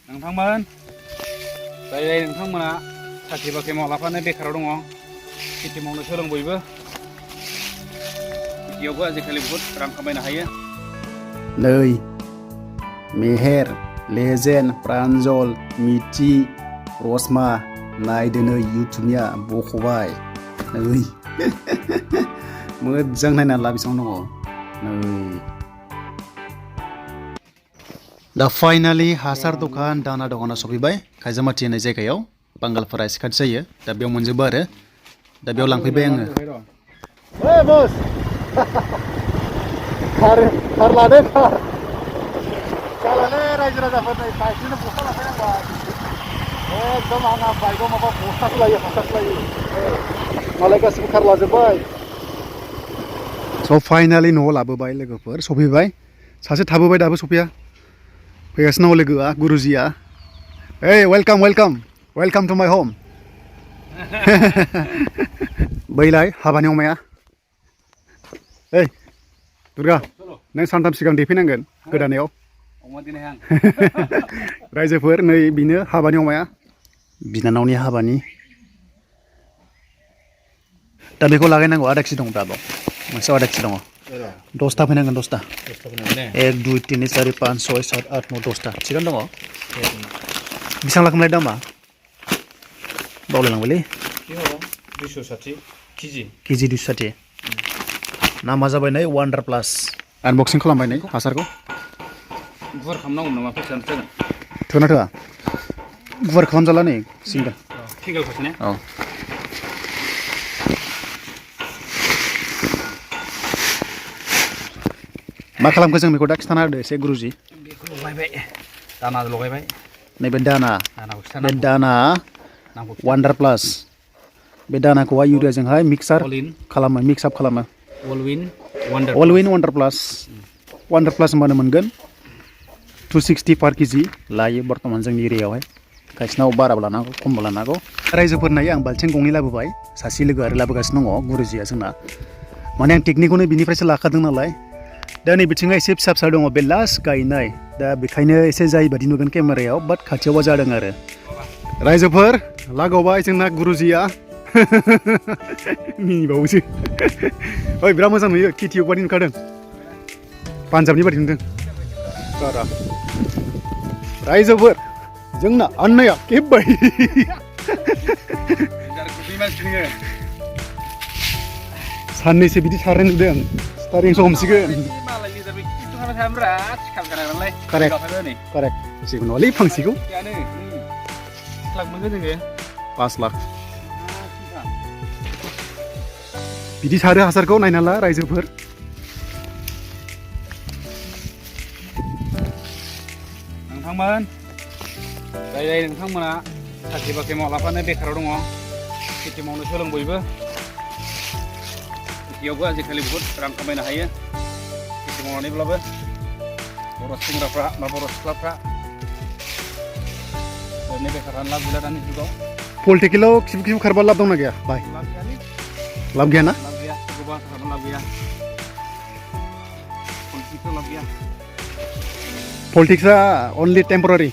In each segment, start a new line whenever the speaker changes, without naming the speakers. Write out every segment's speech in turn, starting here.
नोंथांमोन जाय नोंथांमोना साख्रि बाख्रि मावलाफानो बेखाराव दङ खेथि मावनो सोलों बयबो खेथियावबो आजिखालि बहुद रां खामायनो हायो
नै मेहेर लेजेन प्रान्जल मिथि रसमा नायदो नै इउटुबनिया बखबाय नै मोजां नायना ला बेसेबां दङ नै दा फाइनालि हासार दखान दाना दखाना सफैबाय खायजामाथि होननाय जायगायाव बांगालफोरा एसे खाथि जायो दा बेयाव मोनजोबो आरो दा बेयाव लांफैबाय आङो ओइ बस खार लादो खार जालालै रायजो राजाफोरनि बाइकजोंनो बस्था लांफैनांबाय एकदम आंहा बाइकआव माबा बस्थासो लायो हासारसो लायो मालाय गासिबो खार लाजोब्बाय स' फाइनालि न'आव लाबोबाय लोगोफोर सफैबाय सासे थाबोबाय दाबो सफैया फैगासिनो दङ लोगोआ गुरुजिया ओइ वेलकाम वेलकाम वेलकाम टु माय हम बैलाय हाबानि अमाया ओइ दुर्गा नों सानथाम सिगां देफैनांगोन गोदानायाव रायजोफोर नै बिनो हाबानि अमाया बिनानावनि हाबानि दा बेखौ लागायनांगौ आधा केजि दं दाबाव मोनसेयाव आधा केजि दङ 10टा फैनांगोन 10टा 1 2 3 4 5 6 7 8 9 10टा थिगानो दङ बेसेबां लाखोमलाय दामा बावलायलांबायलै
260 केजि
260 नामा जाबाय नै वान्डार प्लास आनबक्सिं खालामबाय नै हासारखौ
गुवार खालामनांगौ नामा फैसानो थोगोन
थोना थोआ गुवार खालामजाला नै सिंगोल
सिंगोल खासने
औ मा खालामखो जों बेखौ दा खिथाना होदो एसे गुरुजि
बेखौ लगायबाय दाना लगायबाय
नैबे दाना बे दाना वान्डार प्लास बे दानाखौहाय इउरियाजोंहाय मिक्सार खालामो मिक्सआप खालामो
अल विन
वान्डार प्लास होनबानो मोनगोन 260 पार केजि लायो बर्तमान जोंनि एरियायावहाय खायसेनाव बाराबो लानांगौ खमबो लानांगौ रायजोफोर नायो आं बाल्थिं गंनै लाबोबाय सासे लोगो आरो लाबोगासिनो दङ गुरुजिया जोंना माने आं टेकनिकखौनो बिनिफ्रायसो लाखादों नालाय दा नै बिथिंआ एसे फिसा फिसा दङ बे लास्ट गायनाय दा बेखायनो एसे जाय बादि नुगोन केमेरायाव बाट खाथियावबा जादों आरो रायजोफोर लागावबाय जोंना गुरुजिया मिनिबावोसो ओइ बिराद मोजां नुयो खेथियक बादि नुखादों पान्जाबनि बादि नुदों रायजोफोर जोंना अन्नाया खेब्बाय साननैसो बिदि सारनाय नुदों स्टारिंसो हमसिगोन कारेक्ट जेबो नङालै फांसेखौ 5 लाख बिदि सारो हासारखौ नायना ला रायजोफोर
नोंथांमोन जाय नोंथांमोना साख्रि बाख्रि मावलाफानो बेखाराव दङ खेथि मावनो सोलों बयबो खेथियावबो आजिखालि बहुद रां खामायनो हायो खेथि मावनानैब्लाबो बर' सेंग्राफ्रा बा बर' सिख्लाफ्रा ओरैनो बेखार थानो लाब गैला दानि जुगाव
पलिटिकेलाव खिबु खारबा लाब दंना गैया बाय लाब गैया ना
लाब गैया गोबां खारबा लाब गैया पलिटिक्सआव लाब गैया
पलिटिक्सआ अनलि टेम्परारि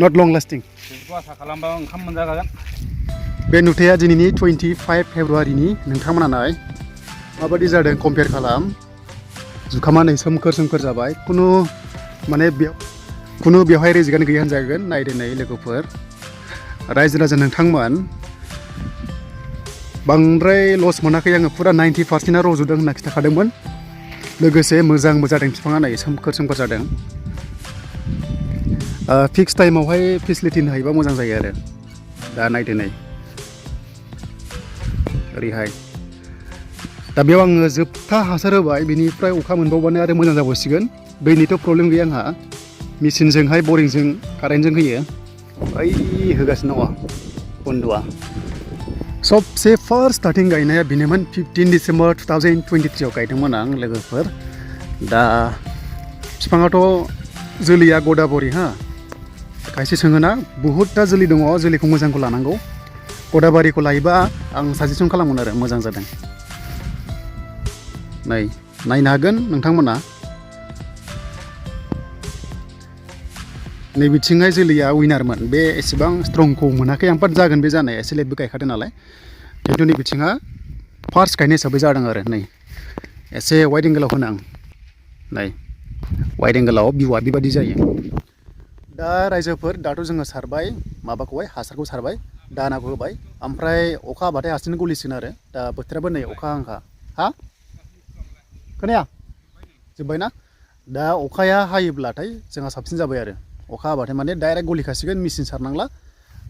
नट लं लास्टिं
बेखौ आसा खालामबा ओंखाम मोनजागोन
बे नुथाया दिनैनि 25 फेब्रुवारिनि नोंथांमोना नाय माबायदि जादों कम्पेयार खालाम जुखामा नै सोमखोर जाबाय खुनु माने बेवहाय रिजिकआनो गैया होनजागोन नायदो नै लोगोफोर रायजो राजा नोंथांमोन बांद्राय लस मोनाखै आङो फुरा 90%आ रज'दों होनना खिन्थाखादोंमोन लोगोसे मोजांबो जादों बिफाङा नै सोमखोर जादों फिक्स टाइमावहाय फेसिलिटि होनो हायोबा मोजां जायो आरो दा नायदो नै ओरैहाय दा बेयाव आङो जोबथा हासार होबाय बेनिफ्राय अखा मोनबावबानो आरो मोजां जाबावसिगोन दैनिथ' प्रब्लेम गैया आंहा मेचिनजोंहाय बरिंजों कारेन्टजों होयो ओइ होगासिनो दङ बन्दुआ सबसे फार्स्ट स्टार्टिं गायनाया बेनोमोन 15 डिसेम्बर 2023 आव गायदोंमोन आं लोगोफोर दा बिफाङाथ' जोलैया गदाबरि हा खायसे सोङोना बहुतटा जोलै दङ जोलैखौ मोजांखौ लानांगौ गदाबारिखौ लायोबा आं साजेसन खालामगोन आरो मोजां जादों नै नायनो हागोन नोंथांमोना नैबिथिंहाय जोलैया विनारमोन बे एसेबां स्ट्रंखौ मोनाखै आं बाट जागोन बे जानाया एसे लेटबो गायखादों नालाय खिन्थु नैबिथिङा फार्स्ट गायनाय हिसाबै जादों आरो नै एसे वाइड एंगेलाव होनो आं नै वाइड एंगेलाव भिउआ बेबादि जायो दा रायजोफोर दाथ' जोङो सारबाय माबाखौहाय हासारखौ सारबाय दानाखौ होबाय ओमफ्राय अखा हाबाथाय हारसिंनो गलिसिगोन आरो दा बोथोराबो नै अखा हांखा हा खोनाया जोब्बायना दा अखाया हायोब्लाथाय जोंहा साबसिन जाबाय आरो अखा हाबाथाय माने डाइरेक्ट गलिखासिगोन मेचिन सारनांला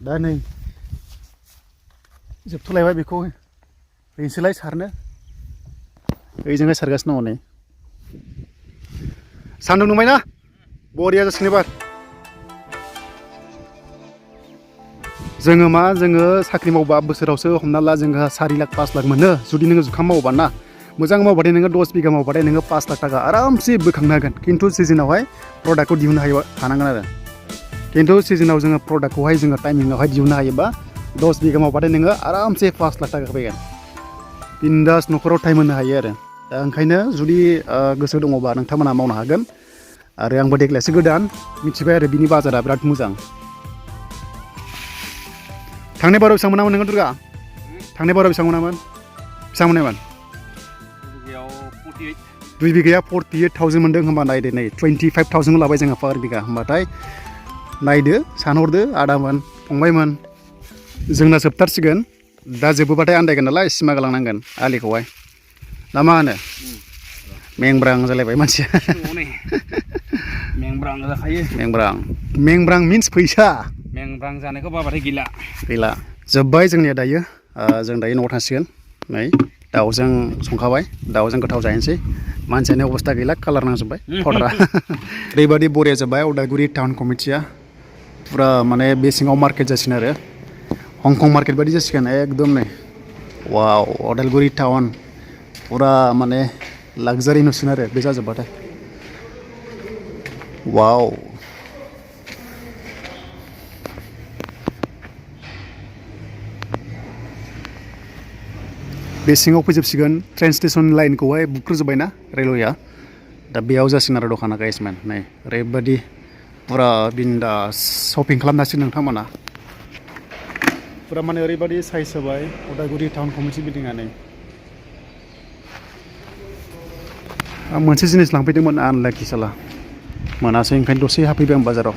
दा नै जोबथ'लायबाय बेखौ हैनोसैलाय सारनो ओइजोंहाय सारगासिनो दङ नै सान्दुं दुंबायना बरिया जासिगोन एबार जोङो साख्रि मावबा बोसोरावसो हमना ला जोङो 4 लाख 5 लाख मोनो जुदि नोङो जुखाम मावोबा ना मोजां मावबाथाय नोङो 10 बिगा मावबाथाय नोङो 5 लाख थाखा आरामसे बोखांनो हागोन खिन्थु सिजोनावहाय प्रडाक्टखौ दिहुननो हानांगोन आरो खिन्थु सिजोनाव जोङो प्रडाक्टखौहाय जोङो टाइमिंआवहाय दिहुननो हायोबा 10 बिगा मावबाथाय नोङो आरामसे 5 लाख थाखा फैगोन बिन्दास न'खराव टाइम होनो हायो आरो दा ओंखायनो जुदि गोसो दङबा नोंथांमोना मावनो हागोन आरो आंबो देग्लायसो गोदान मिथिबाय आरो बिनि बाजारा बिराद मोजां थांनाय बाराव बेसेबां मोनामोन नोङो दुर्गा थांनाय बाराव बेसेबां मोनामोन बेसेबां मोनोमोन 2 बिगाया 48,000 मोनदों होमबा नायदो नै 25,000 लाबाय जोङो पार बिगा होमबाथाय नायदो सानहरदो आदामोन फंबायमोन जोंना जोबथारसिगोन दा जोबोबाथाय आन्दायगोन नालाय सिमा गालांनांगोन आलिखौहाय ना मा होनो मेंब्रां जालायबाय मानसिया
मेंब्रां जाखायो
मेंब्रां मिन्स फैसा
मेंब्रां जानायखौ बाबाथाय गैला
जोब्बाय जोंनिया दायो जों दायो न'आव थांसिगोन नै दाउजों संखाबाय दाउजों गोथाव जाहैनोसै मानसियानो अबस्था गैला कालार नांजोब्बाय पाउडारा ओरैबादि बरिया जाबाय उदालगुरि टाउन कमिटिया फुरा माने बे सिङाव मार्केट जासिगोन आरो हंकं मार्केट बादि जासिगोन एकदम नै वाव उदालगुरि टाउन फुरा माने लाक्जारि नुसिगोन आरो बे जाजोब्बाथाय वाव बे सिङाव फैजोबसिगोन ट्रेन स्टेसन लाइनखौहाय बुख्रुजोब्बायना रेलवेया दा बेयाव जासिगोन आरो दखाना गाइसमेन नै ओरैबादि फुरा बिन्दास शपिं खालामनो हासिगोन नोंथांमोना फुरा माने ओरैबादि साइज होबाय उदालगुरि टाउन कमिटि बिल्डिंआ नै आं मोनसे जिनिस लांफैदोंमोन आनलाखि साला मोनासै ओंखायनो दसे हाबफैबाय आं बाजाराव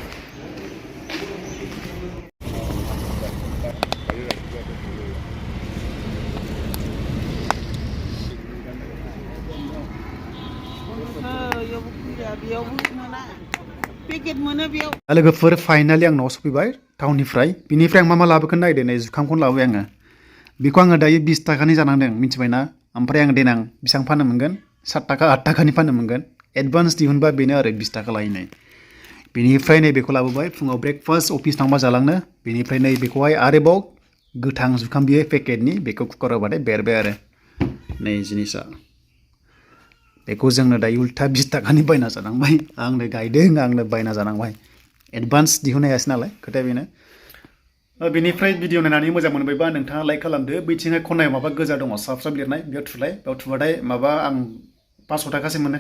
लोगोफोर फाइनालि आं न'आव सफैबाय टाउननिफ्राय बिनिफ्राय आं मा लाबोखोन नायदो नै जुखामखौनो लाबोबाय आङो बेखौ आङो दायो 20 थाखानि जानांदों मिथिबायना ओमफ्राय आं देनां बेसेबां फाननो मोनगोन 7 थाखा 8 थाखानि फाननो मोनगोन एडभान्स दिहुनबा बेनो आरो 20 थाखा लायनाय बेनिफ्राय नै बेखौ लाबोबाय फुङाव ब्रेकफास्ट अफिस थांबा जालांनो बेनिफ्राय नै बेखौहाय आरोबाव गोथां जुखाम बियो पेकेटनि बेखौ कुकार होबाथाय बेरबाय आरो नै जिनिसा बेखौ जोंनो दायो उल्था 20 थाखानि बायना जानांबाय आंनो गायदों आंनो बायना जानांबाय एडभान्स दिहुननो हायासै नालाय खोथाया बेनो बेनिफ्राय भिडिअ नायनानै मोजां मोनबायबा नोंथाङा लाइक खालामदो बैथिंहाय खनायाव माबा गोजा दङ साबस्क्राइब लिरनाय बेयाव थुलाय बेयाव थुबाथाय माबा आं 500 थाखासो मोनो